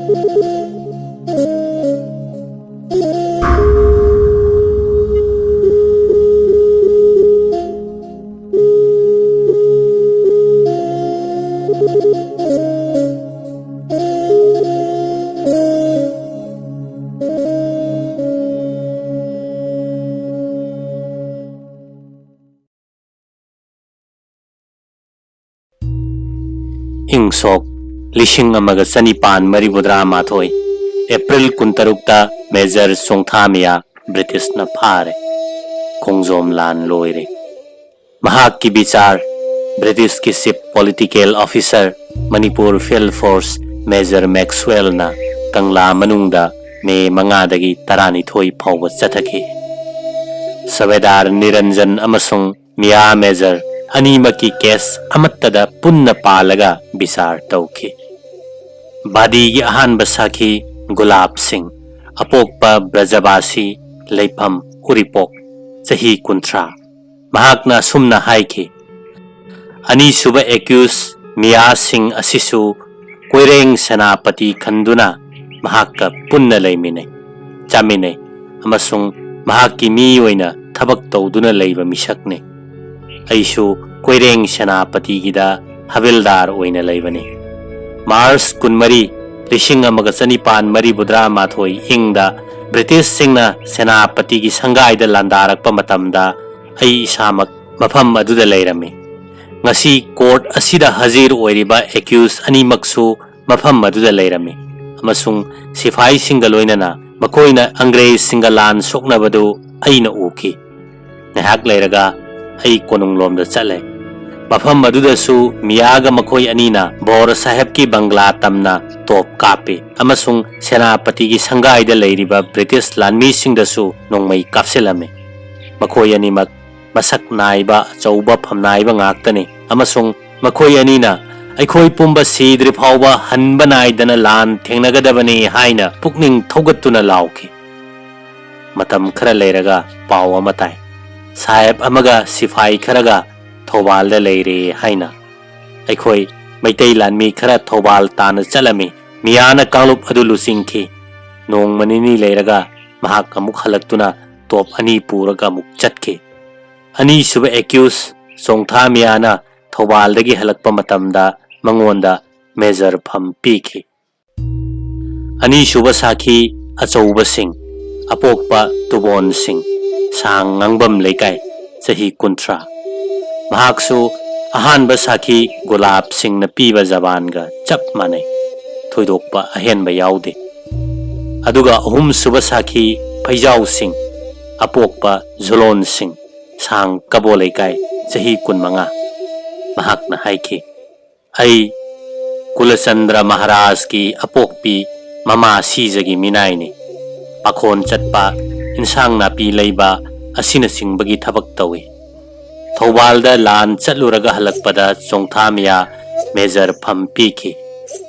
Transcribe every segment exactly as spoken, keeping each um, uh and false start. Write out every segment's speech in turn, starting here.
ꯏꯪ ꯁꯣꯛ ꯂꯤꯁꯤꯡ ꯑꯃꯒ ꯆꯅꯤꯄꯥꯟ ꯃꯔꯤꯐꯨꯇꯔꯥ ꯃꯥꯊꯣꯏ, ꯑꯦꯄ꯭ꯔꯤꯜ ꯀꯨꯟꯇꯔꯨꯛꯇ ꯃꯦꯖꯔ ꯆꯣꯡꯊꯥꯃꯤꯌꯥ ꯕ꯭ꯔꯤꯇꯤꯁꯅ ꯐꯥꯔꯦ꯫ ꯈꯣꯡꯖꯣꯝ ꯂꯥꯟ ꯂꯣꯏꯔꯦ꯫ ꯃꯍꯥꯛꯀꯤ ꯕꯤꯆꯥꯔ, ꯕ꯭ꯔꯤꯇꯤꯁꯀꯤ ꯆꯤꯐ ꯄꯣꯂꯤꯇꯤꯀꯦꯜ ꯑꯣꯐꯤꯁꯔ, ꯃꯅꯤꯄꯨꯔ ꯐꯤꯜꯗ ꯐꯣꯔꯁ ꯃꯦꯖꯔ ꯃꯦꯛꯁꯋꯦꯜꯅ ꯀꯪꯂꯥ ꯃꯅꯨꯡꯗ ꯃꯦ ꯃꯉꯥꯗꯒꯤ ꯇꯔꯥꯅꯤꯊꯣꯏ ꯐꯥꯎꯕ ꯆꯠꯊꯈꯤ꯫ ꯁꯕꯦꯗꯥꯔ ꯅꯤꯔꯟꯖꯟ ꯑꯃꯁꯨꯡ ꯃꯤꯌꯥ ꯃꯦꯖꯔ ꯑꯅꯤꯃꯛꯀꯤ ꯀꯦꯁ ꯑꯃꯠꯇꯗ ꯄꯨꯟꯅ ꯄꯥꯜꯂꯒ ꯕꯤꯆꯥꯔ ꯇꯧꯈꯤ꯫ ꯕꯥꯗꯤꯒꯤ ꯑꯍꯥꯟꯕ ꯁꯥꯈꯤ ꯒꯨꯂꯥꯕ ꯁꯤꯡ, ꯑꯄꯣꯛꯄ ꯕ꯭ꯔꯖꯕꯥꯁꯤ, ꯂꯩꯐꯝ ꯎꯔꯤꯄꯣꯛ, ꯆꯍꯤ ꯀꯨꯟꯊ꯭ꯔꯥ꯫ ꯃꯍꯥꯛꯅ ꯑꯁꯨꯝꯅ ꯍꯥꯏꯈꯤ, "ꯑꯅꯤꯁꯨꯕ ꯑꯦꯀ꯭ꯌꯨꯁ ꯃꯤꯌꯥ ꯁꯤꯡ ꯑꯁꯤꯁꯨ ꯀꯣꯏꯔꯦꯡ ꯁꯦꯅꯥꯄꯇꯤ ꯈꯟꯗꯨꯅ ꯃꯍꯥꯛꯀ ꯄꯨꯟꯅ ꯂꯩꯃꯤꯟꯅꯩ, ꯆꯥꯃꯤꯟꯅꯩ ꯑꯃꯁꯨꯡ ꯃꯍꯥꯛꯀꯤ ꯃꯤ ꯑꯣꯏꯅ ꯊꯕꯛ ꯇꯧꯗꯨꯅ ꯂꯩꯕ ꯃꯤꯁꯛꯅꯤ꯫ ꯑꯩꯁꯨ ꯀꯣꯏꯔꯦꯡ ꯁꯦꯅꯥꯄꯇꯤꯒꯤꯗ ꯍꯕꯤꯜꯗꯥꯔ ꯑꯣꯏꯅ ꯂꯩꯕꯅꯤ꯫" ꯃꯥꯔꯆ ꯀꯨꯟꯃꯔꯤ, ꯂꯤꯁꯤꯡ ꯑꯃꯒ ꯆꯅꯤꯄꯥꯟ ꯃꯔꯤꯐꯨꯇꯔꯥ ꯃꯥꯊꯣꯏ ꯏꯪꯗ ꯕ꯭ꯔꯤꯇꯤꯁꯁꯤꯡꯅ ꯁꯦꯅꯥꯄꯇꯤꯒꯤ ꯁꯪꯒꯥꯏꯗ ꯂꯥꯟꯗꯥꯔꯛꯄ ꯃꯇꯝꯗ ꯑꯩ ꯏꯁꯥꯃꯛ ꯃꯐꯝ ꯑꯗꯨꯗ ꯂꯩꯔꯝꯃꯤ꯫ ꯉꯁꯤ ꯀꯣꯔꯠ ꯑꯁꯤꯗ ꯍꯖꯤꯔ ꯑꯣꯏꯔꯤꯕ ꯑꯦꯀ꯭ꯌꯨꯁ ꯑꯅꯤꯃꯛꯁꯨ ꯃꯐꯝ ꯑꯗꯨꯗ ꯂꯩꯔꯝꯃꯤ ꯑꯃꯁꯨꯡ ꯁꯤꯐꯥꯏꯁꯤꯡꯒ ꯂꯣꯏꯅꯅ ꯃꯈꯣꯏꯅ ꯑꯪꯒ꯭ꯔꯦꯖꯁꯤꯡꯒ ꯂꯥꯟ ꯁꯣꯛꯅꯕꯗꯨ ꯑꯩꯅ ꯎꯈꯤ꯫ ꯉꯥꯏꯍꯥꯛ ꯂꯩꯔꯒ ꯑꯩ ꯀꯣꯅꯨꯡꯂꯣꯝꯗ ꯆꯠꯂꯦ꯫ ꯃꯐꯝ ꯑꯗꯨꯗꯁꯨ ꯃꯤꯌꯥꯒ ꯃꯈꯣꯏ ꯑꯅꯤꯅ ꯕꯣꯔ ꯁꯥꯍꯦꯕꯀꯤ ꯕꯪꯒ꯭ꯂꯥ ꯇꯝꯅ ꯇꯣꯞ ꯀꯥꯞꯄꯤ ꯑꯃꯁꯨꯡ ꯁꯦꯅꯥꯄꯇꯤꯒꯤ ꯁꯪꯒꯥꯏꯗ ꯂꯩꯔꯤꯕ ꯕ꯭ꯔꯤꯇꯤꯁ ꯂꯥꯟꯃꯤꯁꯤꯡꯗꯁꯨ ꯅꯣꯡꯃꯩ ꯀꯥꯞꯁꯤꯜꯂꯝꯃꯤ꯫ ꯃꯈꯣꯏ ꯑꯅꯤꯃꯛ ꯃꯁꯛ ꯅꯥꯏꯕ ꯑꯆꯧꯕ ꯐꯝꯅꯥꯏꯕ ꯉꯥꯛꯇꯅꯤ ꯑꯃꯁꯨꯡ ꯃꯈꯣꯏ ꯑꯅꯤꯅ "ꯑꯩꯈꯣꯏ ꯄꯨꯝꯕ ꯁꯤꯗ꯭ꯔꯤ ꯐꯥꯎꯕ ꯍꯟꯕ ꯅꯥꯏꯗꯅ ꯂꯥꯟ ꯊꯦꯡꯅꯒꯗꯕꯅꯤ" ꯍꯥꯏꯅ ꯄꯨꯛꯅꯤꯡ ꯊꯧꯒꯠꯇꯨꯅ ꯂꯥꯎꯈꯤ꯫ ꯃꯇꯝ ꯈꯔ ꯂꯩꯔꯒ ꯄꯥꯎ ꯑꯃ ꯇꯥꯏ, "ꯁꯥꯍꯦꯕ ꯑꯃꯒ ꯁꯤꯐꯥꯏ ꯈꯔꯒ ꯊꯧꯕꯥꯜꯗ ꯂꯩꯔꯦ" ꯍꯥꯏꯅ꯫ ꯑꯩꯈꯣꯏ ꯃꯩꯇꯩ ꯂꯥꯟꯃꯤ ꯈꯔ ꯊꯧꯕꯥꯜ ꯇꯥꯟꯅ ꯆꯠꯂꯝꯃꯤ꯫ ꯃꯤꯌꯥꯅ ꯀꯥꯡꯂꯨꯞ ꯑꯗꯨ ꯂꯨꯆꯤꯡꯈꯤ꯫ ꯅꯣꯡꯃ ꯅꯤꯅꯤ ꯂꯩꯔꯒ ꯃꯍꯥꯛ ꯑꯃꯨꯛ ꯍꯜꯂꯛꯇꯨꯅ ꯇꯣꯞ ꯑꯅꯤ ꯄꯨꯔꯒ ꯑꯃꯨꯛ ꯆꯠꯈꯤ꯫ ꯑꯅꯤꯁꯨꯕ ꯑꯦꯀ꯭ꯌꯨꯁ ꯆꯣꯡꯊꯥ ꯃꯤꯌꯥꯅ ꯊꯧꯕꯥꯜꯗꯒꯤ ꯍꯜꯂꯛꯄ ꯃꯇꯝꯗ ꯃꯉꯣꯟꯗ ꯃꯦꯖꯔ ꯐꯝ ꯄꯤꯈꯤ꯫ ꯑꯅꯤꯁꯨꯕ ꯁꯥꯈꯤ ꯑꯆꯧꯕꯁꯤꯡ, ꯑꯄꯣꯛꯄ ꯇꯨꯕꯣꯟꯁꯤꯡ, ꯁꯥꯡ ꯉꯥꯡꯕꯝ ꯂꯩꯀꯥꯏ, ꯆꯍꯤ ꯀꯨꯟꯊ꯭ꯔꯥ꯫ ꯃꯍꯥꯛꯁꯨ ꯑꯍꯥꯟꯕ ꯁꯥꯈꯤ ꯒꯨꯂꯥꯞꯁꯤꯡꯅ ꯄꯤꯕ ꯖꯕꯥꯟꯒ ꯆꯞ ꯃꯥꯟꯅꯩ꯫ ꯊꯣꯏꯗꯣꯛꯄ ꯑꯍꯦꯟꯕ ꯌꯥꯎꯗꯦ꯫ ꯑꯗꯨꯒ ꯑꯍꯨꯝꯁꯨꯕ ꯁꯥꯈꯤ ꯐꯩꯖꯥꯎꯁꯤꯡ, ꯑꯄꯣꯛꯄ ꯖꯨꯂꯣꯟꯁꯤꯡ, ꯁꯥꯡ ꯀꯕꯣ ꯂꯩꯀꯥꯏ, ꯆꯍꯤ ꯀꯨꯟꯃꯉꯥ꯫ ꯃꯍꯥꯛꯅ ꯍꯥꯏꯈꯤ, "ꯑꯩ ꯀꯨꯂꯆꯟꯗ꯭ꯔ ꯃꯍꯥꯔꯥꯖꯀꯤ ꯑꯄꯣꯛꯄꯤ ꯃꯃꯥ ꯁꯤꯖꯒꯤ ꯃꯤꯅꯥꯏꯅꯤ꯫ ꯄꯥꯈꯣꯟ ꯆꯠꯄ, ꯏꯟꯁꯥꯡ ꯅꯥꯄꯤ ꯂꯩꯕ ꯑꯁꯤꯅꯆꯤꯡꯕꯒꯤ ꯊꯕꯛ ꯇꯧꯏ꯫ ꯊꯧꯕꯥꯜꯗ ꯂꯥꯟ ꯆꯠꯂꯨꯔꯒ ꯍꯜꯂꯛꯄꯗ ꯆꯣꯡꯊꯥ ꯃꯤꯌꯥ ꯃꯦꯖꯔ ꯐꯝ ꯄꯤꯈꯤ꯫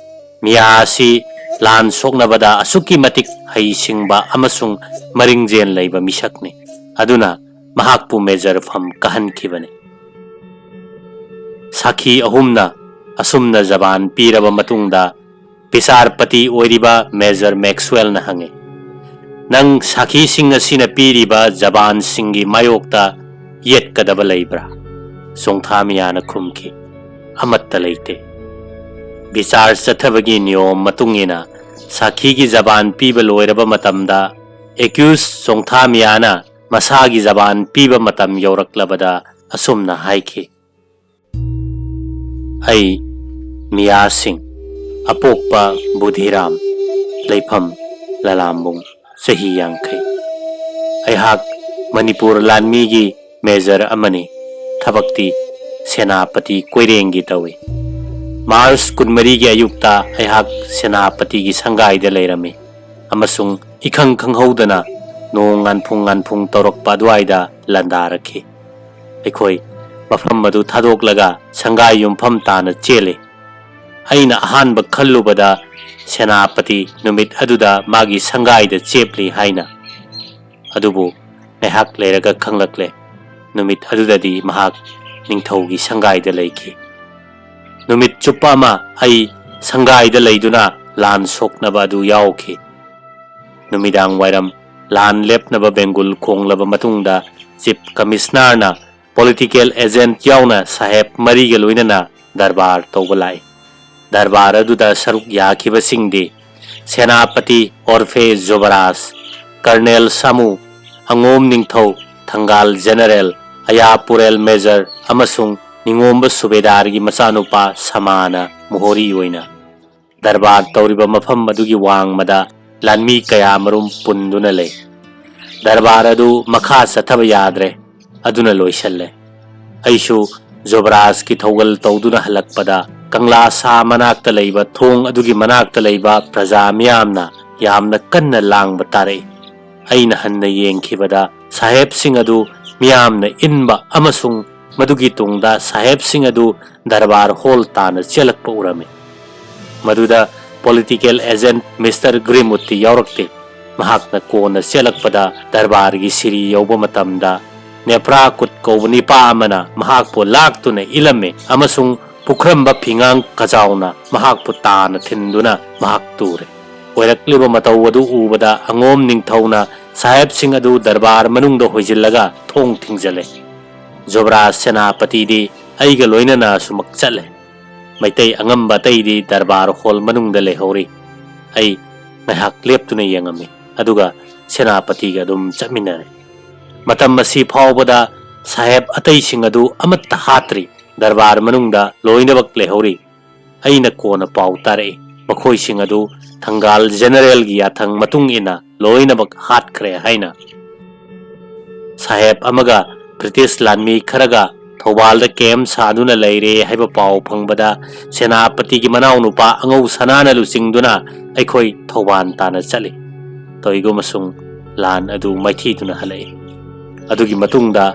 ꯃꯤꯌꯥ ꯑꯁꯤ ꯂꯥꯟ ꯁꯣꯛꯅꯕꯗ ꯑꯁꯨꯛꯀꯤ ꯃꯇꯤꯛ ꯍꯩꯁꯤꯡꯕ ꯑꯃꯁꯨꯡ ꯃꯔꯤꯡꯖꯦꯜ ꯂꯩꯕ ꯃꯤꯁꯛꯅꯤ꯫ ꯑꯗꯨꯅ ꯃꯍꯥꯛꯄꯨ ꯃꯦꯖꯔ ꯐꯝ ꯀꯥꯍꯟꯈꯤꯕꯅꯤ"꯫ ꯁꯥꯈꯤ ꯑꯍꯨꯝꯅ ꯑꯁꯨꯝꯅ ꯖꯕꯥꯟ ꯄꯤꯔꯕ ꯃꯇꯨꯡꯗ, ꯕꯤꯆꯥꯔꯄꯇꯤ ꯑꯣꯏꯔꯤꯕ ꯃꯦꯖꯔ ꯃꯦꯛꯁꯋꯦꯜꯅ ꯍꯪꯉꯤ, "ꯅꯪ ꯁꯥꯈꯤꯁꯤꯡ ꯑꯁꯤꯅ ꯄꯤꯔꯤꯕ ꯖꯕꯥꯟꯁꯤꯡꯒꯤ ꯃꯥꯌꯣꯛꯇ ꯌꯦꯠꯀꯗꯕ ꯂꯩꯕ꯭ꯔꯥ?" ꯆꯣꯡꯊꯥ ꯃꯤꯌꯥꯅ ꯈꯨꯝꯈꯤ, "ꯑꯃꯠꯇ ꯂꯩꯇꯦ꯫ ꯕꯤꯆꯥꯔ ꯆꯠꯊꯕꯒꯤ ꯅꯤꯌꯣꯝ ꯃꯇꯨꯡ ꯏꯟꯅ ꯁꯥꯈꯤꯒꯤ ꯖꯕꯥꯟ ꯄꯤꯕ ꯂꯣꯏꯔꯕ ꯃꯇꯝꯗ, ꯑꯦꯀ꯭ꯌꯨꯁ ꯆꯣꯡꯊꯥ ꯃꯤꯌꯥꯅ ꯃꯁꯥꯒꯤ ꯖꯕꯥꯟ ꯄꯤꯕ ꯃꯇꯝ ꯌꯧꯔꯛꯂꯕꯗ ꯑꯁꯨꯝꯅ ꯍꯥꯏꯈꯤ, 'ꯑꯩ ꯃꯤꯌꯥ ꯁꯤꯡ, ꯑꯄꯣꯛꯄ ꯕꯨꯙꯤꯔꯥꯝ, ꯂꯩꯐꯝ ꯂꯂꯥꯝꯕꯨꯡ, ꯆꯍꯤ ꯌꯥꯡꯈꯩ꯫ ꯑꯩꯍꯥꯛ ꯃꯅꯤꯄꯨꯔ ꯂꯥꯟꯃꯤꯒꯤ ꯃꯦꯖꯔ ꯑꯃꯅꯤ꯫ ꯊꯕꯛꯇꯤ ꯁꯦꯅꯥꯄꯇꯤ ꯀꯣꯏꯔꯦꯡꯒꯤ ꯇꯧꯏ꯫ ꯃꯥꯔꯆ ꯀꯨꯟꯃꯔꯤꯒꯤ ꯑꯌꯨꯛꯇ ꯑꯩꯍꯥꯛ ꯁꯦꯅꯥꯄꯇꯤꯒꯤ ꯁꯪꯒꯥꯏꯗ ꯂꯩꯔꯝꯃꯤ ꯑꯃꯁꯨꯡ ꯏꯈꯪ ꯈꯪꯍꯧꯗꯅ ꯅꯣꯡ ꯉꯥꯟꯐꯨꯡ ꯉꯥꯟꯐꯨꯡ ꯇꯧꯔꯛꯄ ꯑꯗꯨꯋꯥꯏꯗ ꯂꯥꯟꯗꯥꯔꯛꯈꯤ꯫ ꯑꯩꯈꯣꯏ ꯃꯐꯝ ꯑꯗꯨ ꯊꯥꯗꯣꯛꯂꯒ ꯁꯪꯒꯥꯏ ꯌꯨꯝꯐꯝ ꯇꯥꯅ ꯆꯦꯜꯂꯤ꯫ ꯑꯩꯅ ꯑꯍꯥꯟꯕ ꯈꯜꯂꯨꯕꯗ ꯁꯦꯅꯥꯄꯇꯤ ꯅꯨꯃꯤꯠ ꯑꯗꯨꯗ ꯃꯥꯒꯤ ꯁꯪꯒꯥꯏꯗ ꯆꯦꯞꯂꯤ ꯍꯥꯏꯅ꯫ ꯑꯗꯨꯕꯨ ꯉꯥꯏꯍꯥꯛ ꯂꯩꯔꯒ ꯈꯪꯂꯛꯂꯦ, ꯅꯨꯃꯤꯠ ꯑꯗꯨꯗꯗꯤ ꯃꯍꯥꯛ ꯅꯤꯡꯊꯧꯒꯤ ꯁꯪꯒꯥꯏꯗ ꯂꯩꯈꯤ꯫ ꯅꯨꯃꯤꯠ ꯆꯨꯞꯄ ꯑꯃ ꯑꯩ ꯁꯪꯒꯥꯏꯗ ꯂꯩꯗꯨꯅ ꯂꯥꯟ ꯁꯣꯛꯅꯕ ꯑꯗꯨ ꯌꯥꯎꯈꯤ꯫ ꯅꯨꯃꯤꯗꯥꯡ ꯋꯥꯏꯔꯝ ꯂꯥꯟ ꯂꯦꯞꯅꯕ ꯕꯦꯡꯒꯨꯜ ꯈꯣꯡꯂꯕ ꯃꯇꯨꯡꯗ Chief Commissionerꯅ political agent ꯌꯥꯎꯅ ꯁꯥꯍꯦꯕ ꯃꯔꯤꯒ ꯂꯣꯏꯅꯅ ꯗꯔꯕꯥꯔ ꯇꯧꯕ ꯂꯥꯛꯏ꯫ ꯗꯔꯕꯥꯔ ꯑꯗꯨꯗ ꯁꯔꯨꯛ ꯌꯥꯈꯤꯕꯁꯤꯡꯗꯤ ꯁꯦꯅꯥꯄꯇꯤ ꯑꯣꯔꯐꯦ ꯖꯣꯕꯔꯥꯖ, ꯀꯔꯅꯦꯜ ꯁꯥꯃꯨ, ꯑꯉꯣꯝ ꯅꯤꯡꯊꯧ, ꯊꯪꯒꯥꯜ ꯖꯦꯅꯔꯦꯜ, ꯑꯌꯥꯄꯨꯔꯦꯜ ꯃꯦꯖꯔ ꯑꯃꯁꯨꯡ ꯅꯤꯉꯣꯝꯕ ꯁꯨꯕꯦꯗꯥꯔꯒꯤ ꯃꯆꯥꯅꯨꯄꯥ ꯁꯃꯥꯅ ꯃꯣꯍꯣꯔꯤ ꯑꯣꯏꯅ꯫ ꯗꯔꯕꯥꯔ ꯇꯧꯔꯤꯕ ꯃꯐꯝ ꯑꯗꯨꯒꯤ ꯋꯥꯡꯃꯗ ꯂꯥꯟꯃꯤ ꯀꯌꯥꯃꯔꯨꯝ ꯄꯨꯟꯗꯨꯅ ꯂꯩ꯫ ꯗꯔꯕꯥꯔ ꯑꯗꯨ ꯃꯈꯥ ꯆꯠꯊꯕ ꯌꯥꯗ꯭ꯔꯦ꯫ ꯑꯗꯨꯅ ꯂꯣꯏꯁꯜꯂꯦ꯫ ꯑꯩꯁꯨ ꯖꯣꯕꯔꯥꯖꯀꯤ ꯊꯧꯒꯜ ꯇꯧꯗꯨꯅ ꯍꯜꯂꯛꯄꯗ ꯀꯪꯂꯥ ꯁꯥ ꯃꯅꯥꯛꯇ ꯂꯩꯕ ꯊꯣꯡ ꯑꯗꯨꯒꯤ ꯃꯅꯥꯛꯇ ꯂꯩꯕ ꯄ꯭ꯔꯖꯥ ꯃꯤꯌꯥꯝꯅ ꯌꯥꯝꯅ ꯀꯟꯅ ꯂꯥꯡꯕ ꯇꯥꯔꯛꯏ꯫ ꯑꯩꯅ ꯍꯟꯅ ꯌꯦꯡꯈꯤꯕꯗ ꯁꯥꯍꯦꯕꯁꯤꯡ ꯑꯗꯨ ꯃꯤꯌꯥꯝꯅ ꯏꯟꯕ ꯑꯃꯁꯨꯡ ꯃꯗꯨꯒꯤ ꯇꯨꯡꯗ ꯁꯥꯍꯦꯕꯁꯤꯡ ꯑꯗꯨ ꯗꯔꯕꯥꯔ ꯍꯣꯜ ꯇꯥꯟꯅ ꯆꯦꯜꯂꯛꯄ ꯎꯔꯝꯃꯤ꯫ ꯃꯗꯨꯗ political agent Mister ꯒ꯭ꯔꯤꯝꯋꯨꯗꯇꯤ ꯌꯥꯎꯔꯛꯇꯦ꯫ ꯃꯍꯥꯛꯅ ꯀꯣꯟꯅ ꯆꯦꯜꯂꯛꯄꯗ ꯗꯔꯕꯥꯔꯒꯤ ꯁꯤꯔꯤ ꯌꯧꯕ ꯃꯇꯝꯗ ꯅꯦꯄ꯭ꯔꯥꯀꯨꯠ ꯀꯧꯕ ꯅꯤꯄꯥ ꯑꯃꯅ ꯃꯍꯥꯛꯄꯨ ꯂꯥꯛꯇꯨꯅ ꯏꯜꯂꯝꯃꯤ ꯑꯃꯁꯨꯡ ꯄꯨꯈ꯭ꯔꯝꯕ ꯐꯤꯉꯥꯡ ꯀꯖꯥꯎꯅ ꯃꯍꯥꯛꯄꯨ ꯇꯥꯅ ꯊꯤꯟꯗꯨꯅ ꯃꯍꯥꯛ ꯇꯨꯔꯦ꯫ ꯑꯣꯏꯔꯛꯂꯤꯕ ꯃꯇꯧ ꯑꯗꯨ ꯎꯕꯗ ꯑꯉꯣꯝ ꯅꯤꯡꯊꯧꯅ ꯁꯥꯍꯦꯕꯁꯤꯡ ꯑꯗꯨ ꯗꯔꯕꯥꯔ ꯃꯅꯨꯡꯗ ꯍꯣꯏꯖꯤꯜꯂꯒ ꯊꯣꯡ ꯊꯤꯡꯖꯤꯜꯂꯦ꯫ ꯖꯣꯕꯔꯥꯖ ꯁꯦꯅꯥꯄꯇꯤꯗꯤ ꯑꯩꯒ ꯂꯣꯏꯅꯅ ꯑꯁꯨꯃꯛ ꯆꯠꯂꯦ꯫ ꯃꯩꯇꯩ ꯑꯉꯝꯕ ꯑꯇꯩꯗꯤ ꯗꯔꯕꯥꯔ ꯍꯣꯜ ꯃꯅꯨꯡꯗ ꯂꯩꯍꯧꯔꯤ꯫ ꯑꯩ ꯉꯥꯏꯍꯥꯛ ꯂꯦꯞꯇꯨꯅ ꯌꯦꯡꯉꯝꯃꯤ, ꯑꯗꯨꯒ ꯁꯦꯅꯥꯄꯇꯤꯒ ꯑꯗꯨꯝ ꯆꯠꯃꯤꯟꯅꯔꯦ꯫ ꯃꯇꯝ ꯑꯁꯤ ꯐꯥꯎꯕꯗ ꯁꯥꯍꯦꯕ ꯑꯇꯩꯁꯤꯡ ꯑꯗꯨ ꯑꯃꯠꯇ ꯍꯥꯠꯇ꯭ꯔꯤ꯫ ꯗꯔꯕꯥꯔ ꯃꯅꯨꯡꯗ ꯂꯣꯏꯅꯃꯛ ꯂꯩꯍꯧꯔꯤ꯫ ꯑꯩꯅ ꯀꯣꯟꯅ ꯄꯥꯎ ꯇꯥꯔꯛꯏ, ꯃꯈꯣꯏꯁꯤꯡ ꯑꯗꯨ ꯊꯪꯒꯥꯜ ꯖꯦꯅꯔꯦꯜꯒꯤ ꯌꯥꯊꯪ ꯃꯇꯨꯡ ꯏꯟꯅ ꯂꯣꯏꯅꯃꯛ ꯍꯥꯠꯈ꯭ꯔꯦ ꯍꯥꯏꯅ꯫ ꯁꯥꯍꯦꯕ ꯑꯃꯒ ꯕ꯭ꯔꯤꯇꯤꯁ ꯂꯥꯟꯃꯤ ꯈꯔꯒ ꯊꯧꯕꯥꯜꯗ ꯀꯦꯝ ꯁꯥꯗꯨꯅ ꯂꯩꯔꯦ ꯍꯥꯏꯕ ꯄꯥꯎ ꯐꯪꯕꯗ ꯁꯦꯅꯥꯄꯇꯤꯒꯤ ꯃꯅꯥꯎꯅꯨꯄꯥ ꯑꯉꯧ ꯁꯅꯥꯅ ꯂꯨꯆꯤꯡꯗꯨꯅ ꯑꯩꯈꯣꯏ ꯊꯧꯕꯥꯜ ꯇꯥꯟꯅ ꯆꯠꯂꯤ꯫ ꯇꯧꯏꯒꯨꯝꯕꯁꯨꯡ ꯂꯥꯟ ꯑꯗꯨ ꯃꯥꯏꯊꯤꯗꯨꯅ ꯍꯜꯂꯛꯏ꯫ ꯑꯗꯨꯒꯤ ꯃꯇꯨꯡꯗ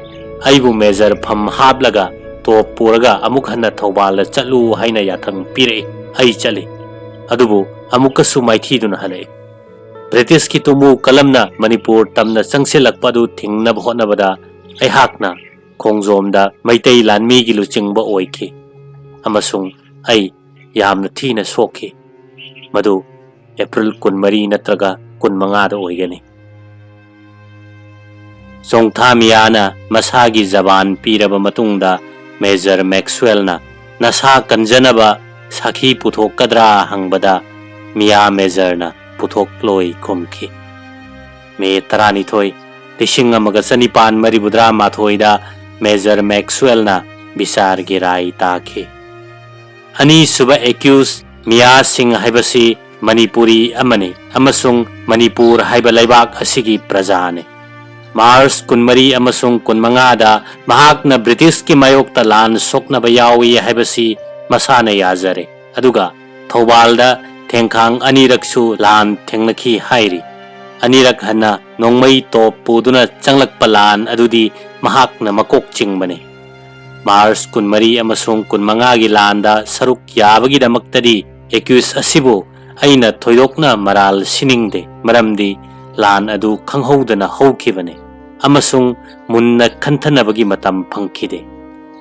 ꯑꯩꯕꯨ ꯃꯦꯖꯔ ꯐꯝ ꯍꯥꯞꯂꯒ ꯇꯣꯞ ꯄꯨꯔꯒ ꯑꯃꯨꯛ ꯍꯟꯅ ꯊꯧꯕꯥꯜꯗ ꯆꯠꯂꯨ ꯍꯥꯏꯅ ꯌꯥꯊꯪ ꯄꯤꯔꯛꯏ꯫ ꯑꯩ ꯆꯠꯂꯤ꯫ ꯑꯗꯨꯕꯨ ꯑꯃꯨꯛꯀꯁꯨ ꯃꯥꯏꯊꯤꯗꯨꯅ ꯍꯜꯂꯛꯏ꯫ ꯕ꯭ꯔꯤꯇꯤꯁꯀꯤ ꯇꯨꯃꯨ ꯀꯂꯝꯅ ꯃꯅꯤꯄꯨꯔ ꯇꯝꯅ ꯆꯪꯁꯤꯜꯂꯛꯄ ꯑꯗꯨ ꯊꯤꯡꯅꯕ ꯍꯣꯠꯅꯕꯗ ꯑꯩꯍꯥꯛꯅ ꯈꯣꯡꯖꯣꯝꯗ ꯃꯩꯇꯩ ꯂꯥꯟꯃꯤꯒꯤ ꯂꯨꯆꯤꯡꯕ ꯑꯣꯏꯈꯤ ꯑꯃꯁꯨꯡ ꯑꯩ ꯌꯥꯝꯅ ꯊꯤꯅ ꯁꯣꯛꯈꯤ꯫ ꯃꯗꯨ ꯑꯦꯄ꯭ꯔꯤꯜ ꯀꯨꯟꯃꯔꯤ ꯅꯠꯇ꯭ꯔꯒ ꯀꯨꯟꯃꯉꯥꯗ ꯑꯣꯏꯒꯅꯤ꯫ ꯆꯣꯡꯊꯥ ꯃꯤꯌꯥꯅ ꯃꯁꯥꯒꯤ ꯖꯕꯥꯟ ꯄꯤꯔꯕ ꯃꯇꯨꯡꯗ ꯃꯦꯖꯔ ꯃꯦꯛꯁꯋꯦꯜꯅ ꯅꯁꯥ ꯀꯟꯖꯅꯕ ꯁꯥꯈꯤ ꯄꯨꯊꯣꯛꯀꯗ꯭ꯔꯥ ꯍꯪꯕꯗ ꯃꯤꯌꯥ ꯃꯦꯖꯔꯅ ꯄꯨꯊꯣꯛꯂꯣꯏ ꯈꯨꯝꯈꯤ꯫ ꯃꯦ ꯇꯔꯥꯅꯤꯊꯣꯏ, ꯂꯤꯁꯤꯡ ꯑꯃꯒ ꯆꯅꯤꯄꯥꯟ ꯃꯔꯤꯐꯨꯇꯔꯥ ꯃꯥꯊꯣꯏꯗ ꯃꯦꯖꯔ ꯃꯦꯛꯁꯋꯦꯜꯅ ꯕꯤꯆꯥꯔꯒꯤ ꯔꯥꯏ ꯇꯥꯈꯤ꯫ ꯑꯅꯤꯁꯨꯕ ꯑꯦꯀ꯭ꯌꯨꯁ ꯃꯤꯌꯥ ꯁꯤꯡ ꯍꯥꯏꯕꯁꯤ ꯃꯅꯤꯄꯨꯔꯤ ꯑꯃꯅꯤ ꯑꯃꯁꯨꯡ ꯃꯅꯤꯄꯨꯔ ꯍꯥꯏꯕ ꯂꯩꯕꯥꯛ ꯑꯁꯤꯒꯤ ꯄ꯭ꯔꯖꯥꯅꯤ꯫ ꯃꯥꯔꯆ ꯀꯨꯟꯃꯔꯤ ꯑꯃꯁꯨꯡ ꯀꯨꯟꯃꯉꯥꯗ ꯃꯍꯥꯛꯅ ꯕ꯭ꯔꯤꯇꯤꯁꯀꯤ ꯃꯥꯌꯣꯛꯇ ꯂꯥꯟ ꯁꯣꯛꯅꯕ ꯌꯥꯎꯏ ꯍꯥꯏꯕꯁꯤ ꯃꯁꯥꯅ ꯌꯥꯖꯔꯦ꯫ ꯑꯗꯨꯒ ꯊꯧꯕꯥꯜꯗ ꯊꯦꯡꯈꯥꯡ ꯑꯅꯤꯔꯛꯁꯨ ꯂꯥꯟ ꯊꯦꯡꯅꯈꯤ ꯍꯥꯏꯔꯤ꯫ ꯑꯅꯤꯔꯛ ꯍꯟꯅ ꯅꯣꯡꯃꯩ ꯇꯣꯞ ꯄꯨꯗꯨꯅ ꯆꯪꯂꯛꯄ ꯂꯥꯟ ꯑꯗꯨꯗꯤ ꯃꯍꯥꯛꯅ ꯃꯀꯣꯛ ꯆꯤꯡꯕꯅꯤ꯫ ꯃꯥꯔꯆ ꯀꯨꯟꯃꯔꯤ ꯑꯃꯁꯨꯡ ꯀꯨꯟꯃꯉꯥꯒꯤ ꯂꯥꯟꯗ ꯁꯔꯨꯛ ꯌꯥꯕꯒꯤꯗꯃꯛꯇꯗꯤ ꯑꯦꯀ꯭ꯌꯨꯁ ꯑꯁꯤꯕꯨ ꯑꯩꯅ ꯊꯣꯏꯗꯣꯛꯅ ꯃꯔꯥꯜ ꯁꯤꯅꯤꯡꯗꯦ, ꯃꯔꯝꯗꯤ ꯂꯥꯟ ꯑꯗꯨ ꯈꯪꯍꯧꯗꯅ ꯍꯧꯈꯤꯕꯅꯤ ꯑꯃꯁꯨꯡ ꯃꯨꯟꯅ ꯈꯟꯊꯅꯕꯒꯤ ꯃꯇꯝ ꯐꯪꯈꯤꯗꯦ꯫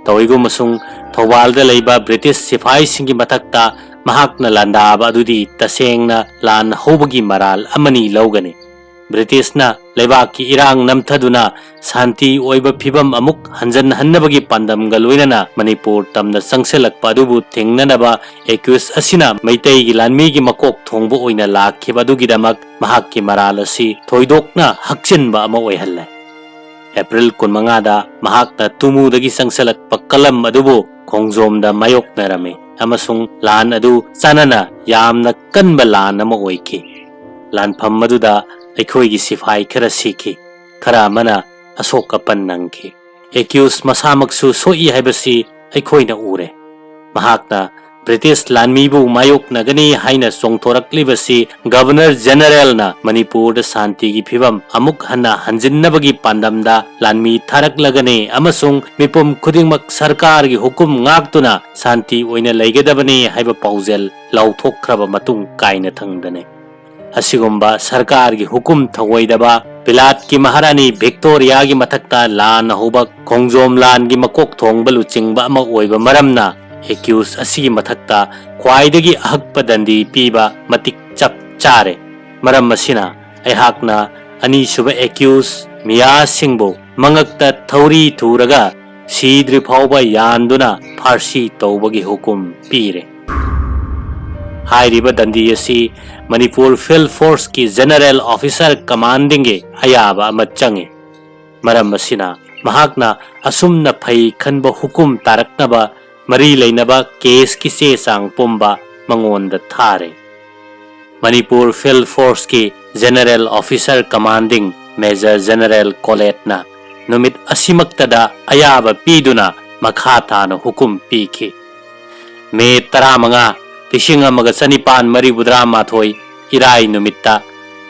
ꯇꯧꯏꯒꯨꯝꯕꯁꯨꯡ ꯊꯧꯕꯥꯜꯗ ꯂꯩꯕ ꯕ꯭ꯔꯤꯇꯤꯁ ꯁꯤꯐꯥꯏꯁꯤꯡꯒꯤ ꯃꯊꯛꯇ ꯃꯍꯥꯛꯅ ꯂꯥꯟꯗꯥꯕ ꯑꯗꯨꯗꯤ ꯇꯁꯦꯡꯅ ꯂꯥꯟ ꯍꯧꯕꯒꯤ ꯃꯔꯥꯜ ꯑꯃꯅꯤ ꯂꯧꯒꯅꯤ꯫ ꯕ꯭ꯔꯤꯇꯤꯁꯅ ꯂꯩꯕꯥꯛꯀꯤ ꯏꯔꯥꯡ ꯅꯝꯊꯗꯨꯅ ꯁꯥꯟꯇꯤ ꯑꯣꯏꯕ ꯐꯤꯕꯝ ꯑꯃꯨꯛ ꯍꯟꯖꯟꯍꯟꯅꯕꯒꯤ ꯄꯥꯟꯗꯝꯒ ꯂꯣꯏꯅꯅ ꯃꯅꯤꯄꯨꯔ ꯇꯝꯅ ꯆꯪꯁꯤꯜꯂꯛꯄ ꯑꯗꯨꯕꯨ ꯊꯤꯡꯅꯅꯕ ꯑꯦꯀ꯭ꯌꯨꯁ ꯑꯁꯤꯅ ꯃꯩꯇꯩꯒꯤ ꯂꯥꯟꯃꯤꯒꯤ ꯃꯀꯣꯛ ꯊꯣꯡꯕ ꯑꯣꯏꯅ ꯂꯥꯛꯈꯤꯕ ꯑꯗꯨꯒꯤꯗꯃꯛ ꯃꯍꯥꯛꯀꯤ ꯃꯔꯥꯜ ꯑꯁꯤ ꯊꯣꯏꯗꯣꯛꯅ ꯍꯛꯆꯤꯟꯕ ꯑꯃ ꯑꯣꯏꯍꯜꯂꯦ꯫ ꯑꯦꯄ꯭ꯔꯤꯜ ꯀꯨꯟꯃꯉꯥꯗ ꯃꯍꯥꯛꯅ ꯇꯨꯃꯨꯗꯒꯤ ꯆꯪꯁꯤꯜꯂꯛꯄ ꯀꯂꯝ ꯑꯗꯨꯕꯨ ꯈꯣꯡꯖꯣꯝꯗ ꯃꯥꯌꯣꯛꯅꯔꯝꯃꯤ ꯑꯃꯁꯨꯡ ꯂꯥꯟ ꯑꯗꯨ ꯆꯥꯅꯅ ꯌꯥꯝꯅ ꯀꯟꯕ ꯂꯥꯟ ꯑꯃ ꯑꯣꯏꯈꯤ꯫ ꯂꯥꯟꯐꯝ ꯑꯗꯨꯗ ꯑꯩꯈꯣꯏꯒꯤ ꯁꯤꯐꯥꯏ ꯈꯔ ꯁꯤꯈꯤ, ꯈꯔ ꯑꯃꯅ ꯑꯁꯣꯛ ꯑꯄꯟ ꯅꯪꯈꯤ꯫ ꯑꯦꯀ꯭ꯌꯨꯁ ꯃꯁꯥꯃꯛꯁꯨ ꯁꯣꯛꯏ ꯍꯥꯏꯕꯁꯤ ꯑꯩꯈꯣꯏꯅ ꯎꯔꯦ꯫ ꯃꯍꯥꯛꯅ ꯕ꯭ꯔꯤꯇꯤꯁ ꯂꯥꯟꯃꯤꯕꯨ ꯃꯥꯌꯣꯛꯅꯒꯅꯤ ꯍꯥꯏꯅ ꯆꯣꯡꯊꯣꯔꯛꯂꯤꯕꯁꯤ ꯒꯕꯔꯅꯔ ꯖꯦꯅꯔꯦꯜꯅ ꯃꯅꯤꯄꯨꯔꯗ ꯁꯥꯟꯇꯤꯒꯤ ꯐꯤꯕꯝ ꯑꯃꯨꯛ ꯍꯟꯅ ꯍꯟꯖꯤꯟꯅꯕꯒꯤ ꯄꯥꯟꯗꯝꯗ ꯂꯥꯟꯃꯤ ꯊꯥꯔꯛꯂꯒꯅꯤ ꯑꯃꯁꯨꯡ ꯃꯤꯄꯨꯝ ꯈꯨꯗꯤꯡꯃꯛ ꯁꯔꯀꯥꯔꯒꯤ ꯍꯨꯀꯨꯝ ꯉꯥꯛꯇꯨꯅ ꯁꯥꯟꯇꯤ ꯑꯣꯏꯅ ꯂꯩꯒꯗꯕꯅꯤ ꯍꯥꯏꯕ ꯄꯥꯎꯖꯦꯜ ꯂꯥꯎꯊꯣꯛꯈ꯭ꯔꯕ ꯃꯇꯨꯡ ꯀꯥꯏꯅ ꯊꯪꯗꯅꯤ꯫ ꯑꯁꯤꯒꯨꯝꯕ ꯁꯔꯀꯥꯔꯒꯤ ꯍꯨꯀꯨꯝ ꯊꯧꯑꯣꯏꯗꯕ ꯕꯤꯂꯥꯠꯀꯤ ꯃꯍꯥꯔꯥꯅꯤ ꯚꯤꯛꯇꯣꯔꯤꯌꯥꯒꯤ ꯃꯊꯛꯇ ꯂꯥꯟ ꯍꯧꯕ ꯈꯣꯡꯖꯣꯝ ꯂꯥꯟꯒꯤ ꯃꯀꯣꯛ ꯊꯣꯡꯕ ꯂꯨꯆꯤꯡꯕ ꯑꯃ ꯑꯣꯏꯕ ꯃꯔꯝꯅ ꯑꯦꯀ꯭ꯌꯨꯁ ꯑꯁꯤꯒꯤ ꯃꯊꯛꯇ ꯈ꯭ꯋꯥꯏꯗꯒꯤ ꯑꯍꯛꯄ ꯗꯟꯗꯤ ꯄꯤꯕ ꯃꯇꯤꯛ ꯆꯞ ꯆꯥꯔꯦ꯫ ꯃꯔꯝ ꯑꯁꯤꯅ ꯑꯩꯍꯥꯛꯅ ꯑꯅꯤꯁꯨꯕ ꯑꯦꯀ꯭ꯌꯨꯁ ꯃꯤꯌꯥ ꯁꯤꯡꯕꯨ ꯃꯉꯛꯇ ꯊꯧꯔꯤ ꯊꯨꯔꯒ ꯁꯤꯗ꯭ꯔꯤ ꯐꯥꯎꯕ ꯌꯥꯟꯗꯨꯅ ꯐꯥꯔꯁꯤ ꯇꯧꯕꯒꯤ ꯍꯨꯀꯨꯝ ꯄꯤꯔꯦ꯫ ꯍꯥꯏꯔꯤꯕ ꯗꯟꯗꯤ ꯑꯁꯤ ꯃꯅꯤꯄꯨꯔ ꯐꯤꯜꯗ ꯐꯣꯔꯁꯀꯤ ꯖꯦꯅꯔꯦꯜ ꯑꯣꯐꯤꯁꯔ ꯀꯃꯥꯟꯗꯤꯡꯒꯤ ꯑꯌꯥꯕ ꯑꯃ ꯆꯪꯉꯤ꯫ ꯃꯔꯝ ꯑꯁꯤꯅ ꯃꯍꯥꯛꯅ ꯑꯁꯨꯝꯅ ꯐꯩ ꯈꯟꯕ ꯍꯨꯀꯨꯝ ꯇꯥꯔꯛꯅꯕ ꯃꯔꯤ ꯂꯩꯅꯕ ꯀꯦꯁꯀꯤ ꯆꯦ ꯆꯥꯡ ꯄꯨꯝꯕ ꯃꯉꯣꯟꯗ ꯊꯥꯔꯦ꯫ ꯃꯅꯤꯄꯨꯔ ꯐꯤꯜꯗ ꯐꯣꯔꯁꯀꯤ general officer commanding major general ꯀꯣꯂꯦꯠꯅ ꯅꯨꯃꯤꯠ ꯑꯁꯤꯃꯛꯇꯗ ꯑꯌꯥꯕ ꯄꯤꯗꯨꯅ ꯃꯈꯥ ꯇꯥꯅ ꯍꯨꯀꯨꯝ ꯄꯤꯈꯤ꯫ ꯃꯦ ꯇꯔꯥꯃꯉꯥ, ꯂꯤꯁꯤꯡ ꯑꯃꯒ ꯆꯅꯤꯄꯥꯟ ꯃꯔꯤꯐꯨꯇꯔꯥ ꯃꯥꯊꯣꯏ, ꯏꯔꯥꯏ ꯅꯨꯃꯤꯠꯇ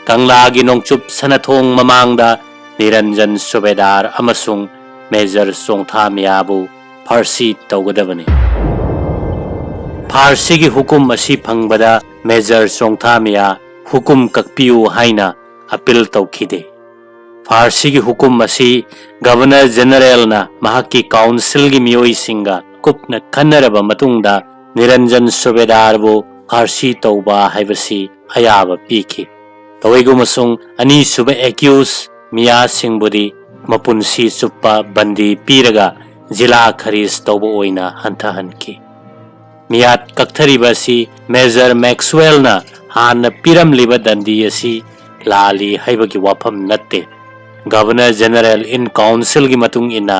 ꯀꯪꯂꯥꯒꯤ ꯅꯣꯡꯆꯨꯞ ꯁꯅꯥꯊꯣꯡ ꯃꯃꯥꯡꯗ ꯅꯤꯔꯟꯖꯟ ꯁꯨꯕꯦꯗꯥꯔ ꯑꯃꯁꯨꯡ ꯃꯦꯖꯔ ꯆꯣꯡꯊꯥꯃꯤꯌꯥꯕꯨ ꯐꯥꯔꯁꯤ ꯇꯧꯒꯗꯕꯅꯤ꯫ ꯐꯥꯔꯁꯤꯒꯤ ꯍꯨꯀꯨꯝ ꯑꯁꯤ ꯐꯪꯕꯗ ꯃꯦꯖꯔ ꯆꯣꯡꯊꯥꯃꯤꯌꯥ ꯍꯨꯀꯨꯝ ꯀꯛꯄꯤꯌꯨ ꯍꯥꯏꯅ ꯑꯄꯤꯜ ꯇꯧꯈꯤꯗꯦ꯫ ꯐꯥꯔꯁꯤꯒꯤ ꯍꯨꯀꯨꯝ ꯑꯁꯤ ꯒꯚꯔꯅꯔ ꯖꯦꯅꯔꯦꯜꯅ ꯃꯍꯥꯛꯀꯤ ꯀꯥꯎꯟꯁꯤꯜꯒꯤ ꯃꯤꯑꯣꯏꯁꯤꯡꯒ ꯀꯨꯞꯅ ꯈꯟꯅꯔꯕ ꯃꯇꯨꯡꯗ ꯅꯤꯔꯟꯖꯟ ꯁꯨꯕꯦꯗꯥꯔꯕꯨ ꯐꯥꯔꯁꯤ ꯇꯧꯕ ꯍꯥꯏꯕꯁꯤ ꯑꯌꯥꯕ ꯄꯤꯈꯤ꯫ ꯇꯧꯏꯒꯨꯝꯕꯁꯨꯡ ꯑꯅꯤꯁꯨꯕ ꯑꯦꯀ꯭ꯌꯨꯁ ꯃꯤꯌꯥꯁꯤꯡꯕꯨꯗꯤ ꯃꯄꯨꯟꯁꯤ ꯆꯨꯞꯄ ꯕꯟꯗꯤ ꯄꯤꯔꯒ ꯖꯤꯂꯥ ꯈꯔꯤꯖ ꯇꯧꯕ ꯑꯣꯏꯅ ꯍꯟꯊꯍꯟꯈꯤ꯫ ꯃꯤꯌꯥꯠ ꯀꯛꯊꯔꯤꯕ ꯑꯁꯤ ꯃꯦꯖꯔ ꯃꯦꯛꯁꯋꯦꯜꯅ ꯍꯥꯟꯅ ꯄꯤꯔꯝꯂꯤꯕ ꯗꯟꯗꯤ ꯑꯁꯤ ꯂꯥꯜꯂꯤ ꯍꯥꯏꯕꯒꯤ ꯋꯥꯐꯝ ꯅꯠꯇꯦ꯫ ꯒꯚꯔꯅꯔ ꯖꯦꯅꯔꯦꯜ ꯏꯟ ꯀꯥꯎꯟꯁꯤꯜꯒꯤ ꯃꯇꯨꯡ ꯏꯟꯅ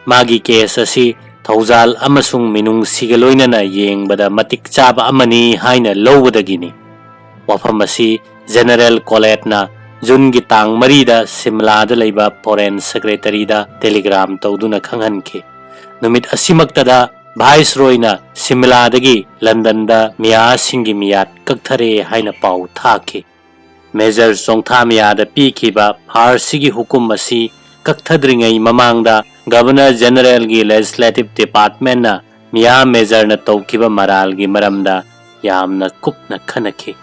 ꯃꯥꯒꯤ ꯀꯦꯁ ꯑꯁꯤ ꯊꯧꯖꯥꯜ ꯑꯃꯁꯨꯡ ꯃꯤꯅꯨꯡꯁꯤꯒ ꯂꯣꯏꯅꯅ ꯌꯦꯡꯕꯗ ꯃꯇꯤꯛ ꯆꯥꯕ ꯑꯃꯅꯤ ꯍꯥꯏꯅ ꯂꯧꯕꯗꯒꯤꯅꯤ꯫ ꯋꯥꯐꯝ ꯑꯁꯤ ꯖꯦꯅꯔꯦꯜ ꯀꯣꯂꯦꯠꯅ ꯖꯨꯟꯒꯤ ꯇꯥꯡ ꯃꯔꯤꯗ ꯁꯤꯝꯂꯥꯗ ꯂꯩꯕ ꯐꯣꯔꯦꯟ ꯁꯦꯀ꯭ꯔꯦꯇꯔꯤꯗ ꯇꯦꯂꯤꯒ꯭ꯔꯥꯝ ꯇꯧꯗꯨꯅ ꯈꯪꯍꯟꯈꯤ꯫ ꯅꯨꯃꯤꯠ ꯑꯁꯤꯃꯛꯇꯗ ꯚꯥꯏꯁꯔꯣꯏꯅ ꯁꯤꯝꯂꯥꯗꯒꯤ ꯂꯟꯗꯟꯗ ꯃꯤꯌꯥꯁꯤꯡꯒꯤ ꯃꯤꯌꯥꯠ ꯀꯛꯊꯔꯦ ꯍꯥꯏꯅ ꯄꯥꯎ ꯊꯥꯈꯤ꯫ ꯃꯦꯖꯔ ꯆꯣꯡꯊꯥꯃꯤꯌꯥꯗ ꯄꯤꯈꯤꯕ ꯐꯥꯔꯁꯤꯒꯤ ꯍꯨꯀꯨꯝ ꯑꯁꯤ ꯀꯛꯊꯗ꯭ꯔꯤꯉꯩ ꯃꯃꯥꯡꯗ ꯒꯚꯔꯅꯔ ꯖꯦꯅꯔꯦꯜꯒꯤ ꯂꯦꯖꯤꯁꯂꯦꯇꯤꯚ ꯗꯤꯄꯥꯔꯠꯃꯦꯟꯅ ꯃꯤꯌꯥ ꯃꯦꯖꯔꯅ ꯇꯧꯈꯤꯕ ꯃꯔꯥꯜꯒꯤ ꯃꯔꯝꯗ ꯌꯥꯝꯅ ꯀꯨꯞꯅ ꯈꯟꯅꯈꯤ꯫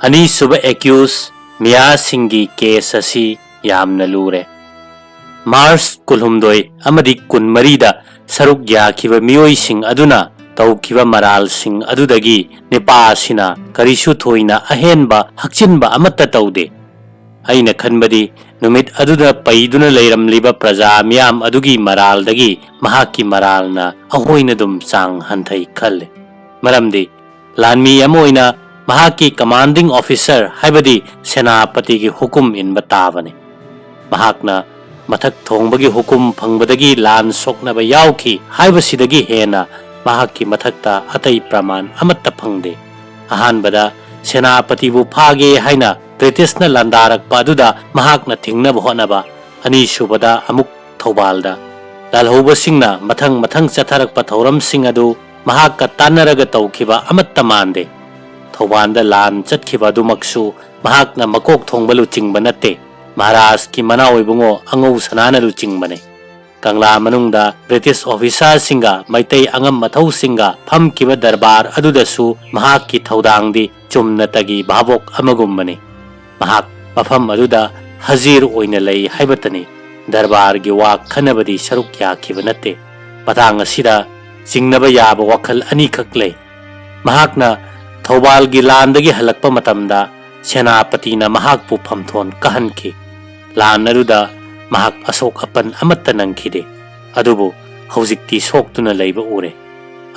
ꯑꯅꯤꯁꯨꯕ ꯑꯦꯀ꯭ꯌꯨꯁ ꯃꯤꯌꯥꯁꯤꯡꯒꯤ ꯀꯦꯁ ꯑꯁꯤ ꯌꯥꯝꯅ ꯂꯨꯔꯦ꯫ ꯃꯥꯔꯆ ꯀꯨꯟꯍꯨꯝꯗꯣꯏ ꯑꯃꯗꯤ ꯀꯨꯟꯃꯔꯤꯗ ꯁꯔꯨꯛ ꯌꯥꯈꯤꯕ ꯃꯤꯑꯣꯏꯁꯤꯡ ꯑꯗꯨꯅ ꯇꯧꯈꯤꯕ ꯃꯔꯥꯜꯁꯤꯡ ꯑꯗꯨꯗꯒꯤ ꯅꯤꯄꯥ ꯑꯁꯤꯅ ꯀꯔꯤꯁꯨ ꯊꯣꯏꯅ ꯑꯍꯦꯟꯕ ꯍꯛꯆꯤꯟꯕ ꯑꯃꯠꯇ ꯇꯧꯗꯦ꯫ ꯑꯩꯅ ꯈꯟꯕꯗꯤ ꯅꯨꯃꯤꯠ ꯑꯗꯨꯗ ꯄꯩꯗꯨꯅ ꯂꯩꯔꯝꯂꯤꯕ ꯄ꯭ꯔꯖꯥ ꯃꯤꯌꯥꯝ ꯑꯗꯨꯒꯤ ꯃꯔꯥꯜꯗꯒꯤ ꯃꯍꯥꯛꯀꯤ ꯃꯔꯥꯜꯅ ꯑꯍꯣꯏꯅ ꯑꯗꯨꯝ ꯆꯥꯡ ꯍꯟꯊꯩ ꯈꯜꯂꯤ꯫ ꯃꯔꯝꯗꯤ ꯂꯥꯟꯃꯤ ꯑꯃ ꯑꯣꯏꯅ ꯃꯍꯥꯛꯀꯤ ꯀꯃꯥꯟꯗꯤꯡ ꯑꯣꯐꯤꯁꯔ, ꯍꯥꯏꯕꯗꯤ ꯁꯦꯅꯥꯄꯇꯤꯒꯤ ꯍꯨꯀꯨꯝ ꯏꯟꯕ ꯇꯥꯕꯅꯤ꯫ ꯃꯍꯥꯛꯅ ꯃꯊꯛ ꯊꯣꯡꯕꯒꯤ ꯍꯨꯀꯨꯝ ꯐꯪꯕꯗꯒꯤ ꯂꯥꯟ ꯁꯣꯛꯅꯕ ꯌꯥꯎꯈꯤ ꯍꯥꯏꯕꯁꯤꯗꯒꯤ ꯍꯦꯟꯅ ꯃꯍꯥꯛꯀꯤ ꯃꯊꯛꯇ ꯑꯇꯩ ꯄ꯭ꯔꯃꯥꯟ ꯑꯃꯠꯇ ꯐꯪꯗꯦ꯫ ꯑꯍꯥꯟꯕꯗ ꯁꯦꯅꯥꯄꯇꯤꯕꯨ ꯐꯥꯒꯦ ꯍꯥꯏꯅ ꯕ꯭ꯔꯤꯇꯤꯁꯅ ꯂꯥꯟꯗꯥꯔꯛꯄ ꯑꯗꯨꯗ ꯃꯍꯥꯛꯅ ꯊꯤꯡꯅꯕ ꯍꯣꯠꯅꯕ, ꯑꯅꯤꯁꯨꯕꯗ ꯑꯃꯨꯛ ꯊꯧꯕꯥꯜꯗ꯫ ꯂꯥꯜꯍꯧꯕꯁꯤꯡꯅ ꯃꯊꯪ ꯃꯊꯪ ꯆꯠꯊꯔꯛꯄ ꯊꯧꯔꯝꯁꯤꯡ ꯑꯗꯨ ꯃꯍꯥꯛꯀ ꯇꯥꯟꯅꯔꯒ ꯇꯧꯈꯤꯕ ꯑꯃꯠꯇ ꯃꯥꯟꯗꯦ꯫ ꯊꯧꯕꯥꯜꯗ ꯂꯥꯟ ꯆꯠꯈꯤꯕ ꯑꯗꯨꯃꯛꯁꯨ ꯃꯍꯥꯛꯅ ꯃꯀꯣꯛ ꯊꯣꯡꯕ ꯂꯨꯆꯤꯡꯕ ꯅꯠꯇꯦ, ꯃꯍꯥꯔꯥꯖꯀꯤ ꯃꯅꯥꯎ ꯏꯕꯨꯡꯉꯣ ꯑꯉꯧ ꯁꯅꯥꯅ ꯂꯨꯆꯤꯡꯕꯅꯤ꯫ ꯀꯪꯂꯥ ꯃꯅꯨꯡꯗ ꯕ꯭ꯔꯤꯇꯤꯁ ꯑꯣꯐꯤꯁꯥꯔꯁꯤꯡꯒ ꯃꯩꯇꯩ ꯑꯉꯝ ꯑꯊꯧꯁꯤꯡꯒ ꯐꯝꯈꯤꯕ ꯗꯔꯕꯥꯔ ꯑꯗꯨꯗꯁꯨ ꯃꯍꯥꯛꯀꯤ ꯊꯧꯗꯥꯡꯗꯤ ꯆꯨꯝꯅꯇꯒꯤ ꯚꯥꯕꯣꯛ ꯑꯃꯒꯨꯝꯕꯅꯤ꯫ ꯃꯍꯥꯛ ꯃꯐꯝ ꯑꯗꯨꯗ ꯍꯖꯤꯔ ꯑꯣꯏꯅ ꯂꯩ ꯍꯥꯏꯕꯇꯅꯤ꯫ ꯗꯔꯕꯥꯔꯒꯤ ꯋꯥ ꯈꯟꯅꯕꯗꯤ ꯁꯔꯨꯛ ꯌꯥꯈꯤꯕ ꯅꯠꯇꯦ꯫ ꯃꯇꯥꯡ ꯑꯁꯤꯗ ꯆꯤꯡꯅꯕ ꯌꯥꯕ ꯋꯥꯈꯜ ꯑꯅꯤꯈꯛ ꯂꯩ꯫ ꯃꯍꯥꯛꯅ ꯊꯧꯕꯥꯜꯒꯤ ꯂꯥꯟꯗꯒꯤ ꯍꯜꯂꯛꯄ ꯃꯇꯝꯗ ꯁꯦꯅꯥꯄꯇꯤꯅ ꯃꯍꯥꯛꯄꯨ ꯐꯝꯊꯣꯟ ꯀꯥꯍꯟꯈꯤ꯫ ꯂꯥꯟ ꯑꯗꯨꯗ ꯃꯍꯥꯛ ꯑꯁꯣꯛ ꯑꯄꯟ ꯑꯃꯠꯇ ꯅꯪꯈꯤꯗꯦ꯫ ꯑꯗꯨꯕꯨ ꯍꯧꯖꯤꯛꯇꯤ ꯁꯣꯛꯇꯨꯅ ꯂꯩꯕ ꯎꯔꯦ꯫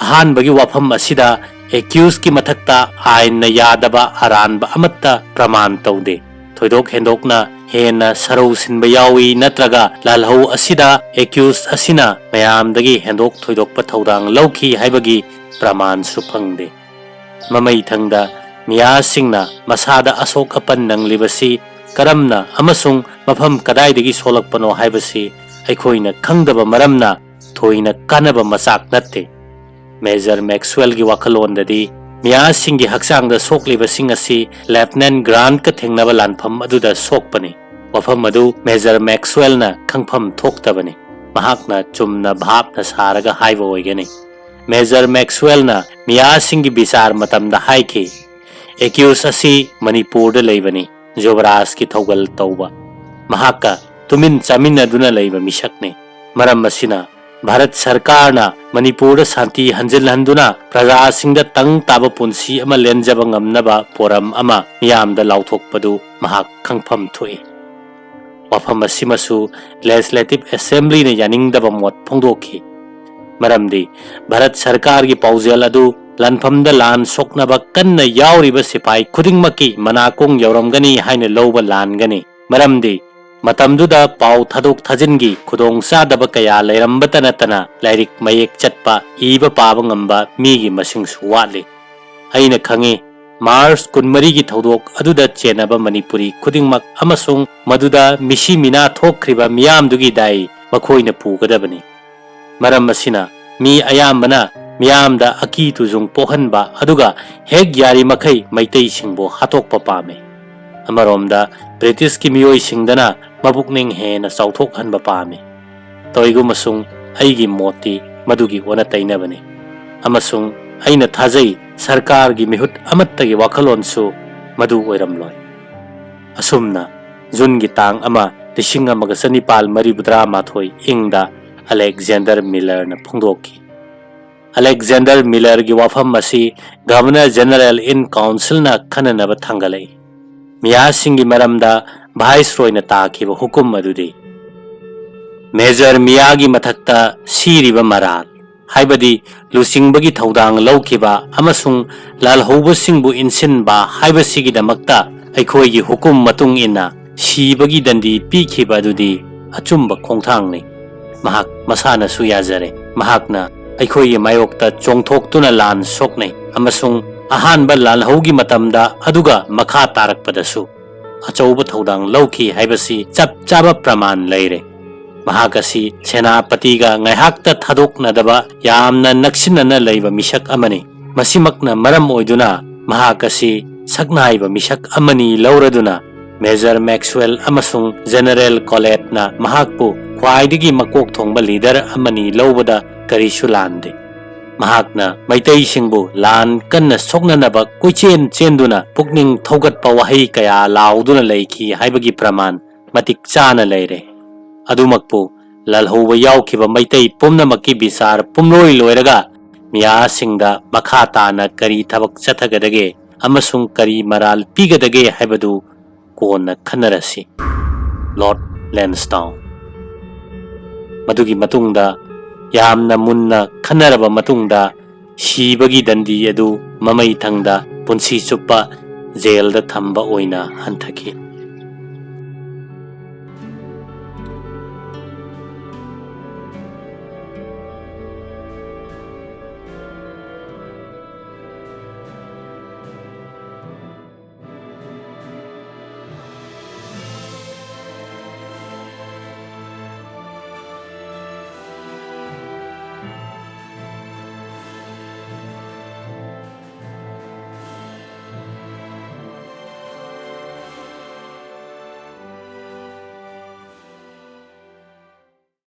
ꯑꯍꯥꯟꯕꯒꯤ ꯋꯥꯐꯝ ꯑꯁꯤꯗ ꯑꯦꯀ꯭ꯌꯨꯁꯀꯤ ꯃꯊꯛꯇ ꯑꯥꯏꯟꯅ ꯌꯥꯗꯕ ꯑꯔꯥꯟꯕ ꯑꯃꯠꯇ ꯄ꯭ꯔꯃꯥꯟ ꯇꯧꯗꯦ꯫ ꯊꯣꯏꯗꯣꯛ ꯍꯦꯟꯗꯣꯛꯅ ꯍꯦꯟꯅ ꯁꯔꯧ ꯁꯤꯟꯕ ꯌꯥꯎꯏ ꯅꯠꯇ꯭ꯔꯒ ꯂꯥꯜꯍꯧ ꯑꯁꯤꯗ ꯑꯦꯀ꯭ꯌꯨꯁ ꯑꯁꯤꯅ ꯃꯌꯥꯝꯗꯒꯤ ꯍꯦꯟꯗꯣꯛ ꯊꯣꯏꯗꯣꯛꯄ ꯊꯧꯗꯥꯡ ꯂꯧꯈꯤ ꯍꯥꯏꯕꯒꯤ ꯄ꯭ꯔꯃꯥꯟꯁꯨ ꯐꯪꯗꯦ꯫ ꯃꯃꯩꯊꯪꯗ ꯃꯤꯌꯥꯁꯤꯡꯅ ꯃꯁꯥꯗ ꯑꯁꯣꯛ ꯑꯄꯟ ꯅꯪꯂꯤꯕꯁꯤ ꯀꯔꯝꯅ ꯑꯃꯁꯨꯡ ꯃꯐꯝ ꯀꯗꯥꯏꯗꯒꯤ ꯁꯣꯛꯂꯛꯄꯅꯣ ꯍꯥꯏꯕꯁꯤ ꯑꯩꯈꯣꯏꯅ ꯈꯪꯗꯕ ꯃꯔꯝꯅ ꯊꯣꯏꯅ ꯀꯥꯟꯅꯕ ꯃꯆꯥꯛ ꯅꯠꯇꯦ꯫ ꯃꯦꯖꯔ ꯃꯦꯛꯁꯋꯦꯜꯒꯤ ꯋꯥꯈꯜꯂꯣꯟꯗꯗꯤ ꯃꯤꯌꯥꯁꯤꯡꯒꯤ ꯍꯛꯆꯥꯡꯗ ꯁꯣꯛꯂꯤꯕꯁꯤꯡ ꯑꯁꯤ ꯂꯦꯐꯇꯅꯦꯟ ꯒ꯭ꯔꯥꯟꯠꯀ ꯊꯦꯡꯅꯕ ꯂꯥꯟꯐꯝ ꯑꯗꯨꯗ ꯁꯣꯛꯄꯅꯤ꯫ ꯋꯥꯐꯝ ꯑꯗꯨ ꯃꯦꯖꯔ ꯃꯦꯛꯁꯋꯦꯜꯅ ꯈꯪꯐꯝ ꯊꯣꯛꯇꯕꯅꯤ꯫ ꯃꯍꯥꯛꯅ ꯆꯨꯝꯅ ꯚꯥꯞꯅ ꯁꯥꯔꯒ ꯍꯥꯏꯕ ꯑꯣꯏꯒꯅꯤ꯫ ꯃꯦꯖꯔ ꯃꯦꯛꯁꯋꯦꯜꯅ ꯃꯤꯌꯥꯁꯤꯡꯒꯤ ꯕꯤꯆꯥꯔ ꯃꯇꯝꯗ ꯍꯥꯏꯈꯤ, "ꯑꯦꯀ꯭ꯌꯨꯁ ꯑꯁꯤ ꯃꯅꯤꯄꯨꯔꯗ ꯂꯩꯕꯅꯤ, ꯖꯨꯕꯔꯥꯖꯀꯤ ꯊꯧꯒꯜ ꯇꯧꯕ꯫ ꯃꯍꯥꯛꯀ ꯇꯨꯃꯤꯟ ꯆꯥꯃꯤꯟꯅꯗꯨꯅ ꯂꯩꯕ ꯃꯤꯁꯛꯅꯤ꯫ ꯃꯔꯝ ꯑꯁꯤꯅ ꯚꯥꯔꯠ ꯁꯔꯀꯥꯔꯅ ꯃꯅꯤꯄꯨꯔꯗ ꯁꯥꯟꯇꯤ ꯍꯟꯖꯤꯜꯍꯟꯗꯨꯅ ꯄ꯭ꯔꯖꯥꯁꯤꯡꯗ ꯇꯪ ꯇꯥꯕ ꯄꯨꯟꯁꯤ ꯑꯃ ꯂꯦꯟꯖꯕ ꯉꯝꯅꯕ ꯄꯣꯔꯝ ꯑꯃ ꯃꯤꯌꯥꯝꯗ ꯂꯥꯎꯊꯣꯛꯄꯗꯨ ꯃꯍꯥꯛ ꯈꯪꯐꯝ ꯊꯣꯛꯏ꯫ ꯋꯥꯐꯝ ꯑꯁꯤꯃꯁꯨ ꯂꯦꯖꯤꯁꯂꯦꯇꯤꯚ ꯑꯦꯁꯦꯝꯕ꯭ꯂꯤꯅ ꯌꯥꯅꯤꯡꯗꯕ ꯃꯣꯠ ꯐꯣꯡꯗꯣꯛꯈꯤ꯫ ꯃꯔꯝꯗꯤ ꯚꯥꯔꯠ ꯁꯔꯀꯥꯔꯒꯤ ꯄꯥꯎꯖꯦꯜ ꯑꯗꯨ ꯂꯥꯟꯐꯝꯗ ꯂꯥꯟ ꯁꯣꯛꯅꯕ ꯀꯟꯅ ꯌꯥꯎꯔꯤꯕ ꯁꯤꯐꯥꯏ ꯈꯨꯗꯤꯡꯃꯛꯀꯤ ꯃꯅꯥꯀꯣꯡ ꯌꯧꯔꯝꯒꯅꯤ ꯍꯥꯏꯅ ꯂꯧꯕ ꯂꯥꯟꯒꯅꯤ꯫ ꯃꯔꯝꯗꯤ ꯃꯇꯝꯗꯨꯗ ꯄꯥꯎ ꯊꯥꯗꯣꯛ ꯊꯥꯖꯤꯟꯒꯤ ꯈꯨꯗꯣꯡꯆꯥꯗꯕ ꯀꯌꯥ ꯂꯩꯔꯝꯕꯇ ꯅꯠꯇꯅ ꯂꯥꯏꯔꯤꯛ ꯃꯌꯦꯛ ꯆꯠꯄ, ꯏꯕ ꯄꯥꯕ ꯉꯝꯕ ꯃꯤꯒꯤ ꯃꯁꯤꯡꯁꯨ ꯋꯥꯠꯂꯤ꯫ ꯑꯩꯅ ꯈꯪꯏ, ꯃꯥꯔꯆ ꯀꯨꯟꯃꯔꯤꯒꯤ ꯊꯧꯗꯣꯛ ꯑꯗꯨꯗ ꯆꯦꯟꯅꯕ ꯃꯅꯤꯄꯨꯔꯤ ꯈꯨꯗꯤꯡꯃꯛ ꯑꯃꯁꯨꯡ ꯃꯗꯨꯗ ꯃꯤꯁꯤ ꯃꯤꯅꯥ ꯊꯣꯛꯈ꯭ꯔꯤꯕ ꯃꯤꯌꯥꯝꯗꯨꯒꯤ ꯗꯥꯏ ꯃꯈꯣꯏꯅ ꯄꯨꯒꯗꯕꯅꯤ꯫ ꯃꯔꯝ ꯑꯁꯤꯅ ꯃꯤ ꯑꯌꯥꯝꯕꯅ ꯃꯤꯌꯥꯝꯗ ꯑꯀꯤ ꯇꯨꯖꯨꯡ ꯄꯣꯛꯍꯟꯕ ꯑꯗꯨꯒ ꯍꯦꯛ ꯌꯥꯔꯤꯃꯈꯩ ꯃꯩꯇꯩꯁꯤꯡꯕꯨ ꯍꯥꯠꯇꯣꯛꯄ ꯄꯥꯝꯃꯤ꯫ ꯑꯃꯔꯣꯝꯗ ꯕ꯭ꯔꯤꯇꯤꯁꯀꯤ ꯃꯤꯑꯣꯏꯁꯤꯡꯗꯅ ꯃꯕꯨꯛꯅꯤꯡ ꯍꯦꯟꯅ ꯆꯥꯎꯊꯣꯛꯍꯟꯕ ꯄꯥꯝꯃꯤ꯫ ꯇꯧꯏꯒꯨꯝꯕꯁꯨꯡ ꯑꯩꯒꯤ ꯃꯣꯠꯇꯤ ꯃꯗꯨꯒꯤ ꯑꯣꯟꯅ ꯇꯩꯅꯕꯅꯤ꯫ ꯑꯃꯁꯨꯡ ꯑꯩꯅ ꯊꯥꯖꯩ ꯁꯔꯀꯥꯔꯒꯤ ꯃꯤꯍꯨꯠ ꯑꯃꯠꯇꯒꯤ ꯋꯥꯈꯜꯂꯣꯟꯁꯨ ꯃꯗꯨ ꯑꯣꯏꯔꯝꯂꯣꯏ꯫ ꯑꯁꯨꯝꯅ ꯖꯨꯟꯒꯤ ꯇꯥꯡ ꯑꯃ, ꯂꯤꯁꯤꯡ ꯑꯃꯒ ꯆꯅꯤꯄꯥꯜ ꯃꯔꯤꯐꯨꯇꯔꯥ ꯃꯥꯊꯣꯏ ꯏꯪꯗ ꯑꯂꯦꯛꯖꯦꯟꯗꯔ ꯃꯤꯂꯔꯅ ꯐꯣꯡꯗꯣꯛꯈꯤ꯫ ꯑꯂꯦꯛꯖꯦꯟꯗꯔ ꯃꯤꯂꯔꯒꯤ ꯋꯥꯐꯝ ꯑꯁꯤ ꯒꯚꯔꯅꯔ ꯖꯦꯅꯔꯦꯜ ꯏꯟ ꯀꯥꯎꯟꯁꯤꯜꯅ ꯈꯟꯅꯅꯕ ꯊꯥꯡꯒꯠꯂꯛꯏ꯫ ꯃꯤꯌꯥꯁꯤꯡꯒꯤ ꯃꯔꯝꯗ ꯚꯥꯏꯁꯔꯣꯏꯅ ꯇꯥꯈꯤꯕ ꯍꯨꯀꯨꯝ ꯑꯗꯨꯗꯤ ꯃꯦꯖꯔ ꯃꯤꯌꯥꯒꯤ ꯃꯊꯛꯇ ꯁꯤꯔꯤꯕ ꯃꯔꯥꯜ, ꯍꯥꯏꯕꯗꯤ ꯂꯨꯆꯤꯡꯕꯒꯤ ꯊꯧꯗꯥꯡ ꯂꯧꯈꯤꯕ ꯑꯃꯁꯨꯡ ꯂꯥꯜꯍꯧꯕꯁꯤꯡꯕꯨ ꯏꯟꯁꯤꯟꯕ ꯍꯥꯏꯕꯁꯤꯒꯤꯗꯃꯛꯇ ꯑꯩꯈꯣꯏꯒꯤ ꯍꯨꯀꯨꯝ ꯃꯇꯨꯡ ꯏꯟꯅ ꯁꯤꯕꯒꯤ ꯗꯟꯗꯤ ꯄꯤꯈꯤꯕ ꯑꯗꯨꯗꯤ ꯑꯆꯨꯝꯕ ꯈꯣꯡꯊꯥꯡꯅꯤ꯫ ꯃꯍꯥꯛ ꯃꯁꯥꯅꯁꯨ ꯌꯥꯖꯔꯦ꯫ ꯃꯍꯥꯛꯅ ꯑꯩꯈꯣꯏꯒꯤ ꯃꯥꯌꯣꯛꯇ ꯆꯣꯡꯊꯣꯛꯇꯨꯅ ꯂꯥꯟ ꯁꯣꯛꯅꯩ ꯑꯃꯁꯨꯡ ꯑꯍꯥꯟꯕ ꯂꯥꯜꯍꯧꯒꯤ ꯃꯇꯝꯗ ꯑꯗꯨꯒ ꯃꯈꯥ ꯇꯥꯔꯛꯄꯗꯁꯨ ꯑꯆꯧꯕ ꯊꯧꯗꯥꯡ ꯂꯧꯈꯤ ꯍꯥꯏꯕꯁꯤ ꯆꯞ ꯆꯥꯕ ꯄ꯭ꯔꯃꯥꯟ ꯂꯩꯔꯦ꯫ ꯃꯍꯥꯛ ꯑꯁꯤ ꯁꯦꯅꯥꯄꯇꯤꯒ ꯉꯥꯏꯍꯥꯛꯇ ꯊꯥꯗꯣꯛꯅꯗꯕ ꯌꯥꯝꯅ ꯅꯛꯁꯤꯟꯅꯅ ꯂꯩꯕ ꯃꯤꯁꯛ ꯑꯃꯅꯤ꯫ ꯃꯁꯤꯃꯛꯅ ꯃꯔꯝ ꯑꯣꯏꯗꯨꯅ ꯃꯍꯥꯛ ꯑꯁꯤ ꯁꯛꯅꯥꯏꯕ ꯃꯤꯁꯛ ꯑꯃꯅꯤ ꯂꯧꯔꯗꯨꯅ ꯃꯦꯖꯔ ꯃꯦꯛꯁꯋꯦꯜ ꯑꯃꯁꯨꯡ ꯖꯦꯅꯔꯦꯜ ꯀꯣꯂꯦꯠꯅ ꯃꯍꯥꯛꯄꯨ ꯈ꯭ꯋꯥꯏꯗꯒꯤ ꯃꯀꯣꯛ ꯊꯣꯡꯕ ꯂꯤꯗꯔ ꯑꯃꯅꯤ ꯂꯧꯕꯗ ꯀꯔꯤꯁꯨ ꯂꯥꯟꯗꯦ꯫ ꯃꯍꯥꯛꯅ ꯃꯩꯇꯩꯁꯤꯡꯕꯨ ꯂꯥꯟ ꯀꯟꯅ ꯁꯣꯛꯅꯅꯕ ꯀꯣꯏꯆꯦꯟ ꯆꯦꯟꯗꯨꯅ ꯄꯨꯛꯅꯤꯡ ꯊꯧꯒꯠꯄ ꯋꯥꯍꯩ ꯀꯌꯥ ꯂꯥꯎꯗꯨꯅ ꯂꯩꯈꯤ ꯍꯥꯏꯕꯒꯤ ꯄ꯭ꯔꯃꯥꯟ ꯃꯇꯤꯛ ꯆꯥꯅ ꯂꯩꯔꯦ꯫ ꯑꯗꯨꯃꯛꯄꯨ ꯂꯥꯜꯍꯧꯕ ꯌꯥꯎꯈꯤꯕ ꯃꯩꯇꯩ ꯄꯨꯝꯅꯃꯛꯀꯤ ꯕꯤꯆꯥꯔ ꯄꯨꯝꯂꯣꯏ ꯂꯣꯏꯔꯒ ꯃꯤꯌꯥꯁꯤꯡꯗ ꯃꯈꯥ ꯇꯥꯅ ꯀꯔꯤ ꯊꯕꯛ ꯆꯠꯊꯒꯗꯒꯦ ꯑꯃꯁꯨꯡ ꯀꯔꯤ ꯃꯔꯥꯜ ꯄꯤꯒꯗꯒꯦ ꯍꯥꯏꯕꯗꯨ ꯀꯣꯟꯅ ꯈꯟꯅꯔꯁꯤ꯫ ꯂꯣꯔꯗ ꯂꯦꯟꯁꯗꯥꯎꯟ꯫ ꯃꯗꯨꯒꯤ ꯃꯇꯨꯡꯗ ꯌꯥꯝꯅ ꯃꯨꯟꯅ ꯈꯟꯅꯔꯕ ꯃꯇꯨꯡꯗ ꯁꯤꯕꯒꯤ ꯗꯟꯗꯤ ꯑꯗꯨ ꯃꯃꯩ ꯊꯪꯗ ꯄꯨꯟꯁꯤ ꯆꯨꯞꯄ ꯖꯦꯜꯗ ꯊꯝꯕ ꯑꯣꯏꯅ ꯍꯟꯊꯈꯤ꯫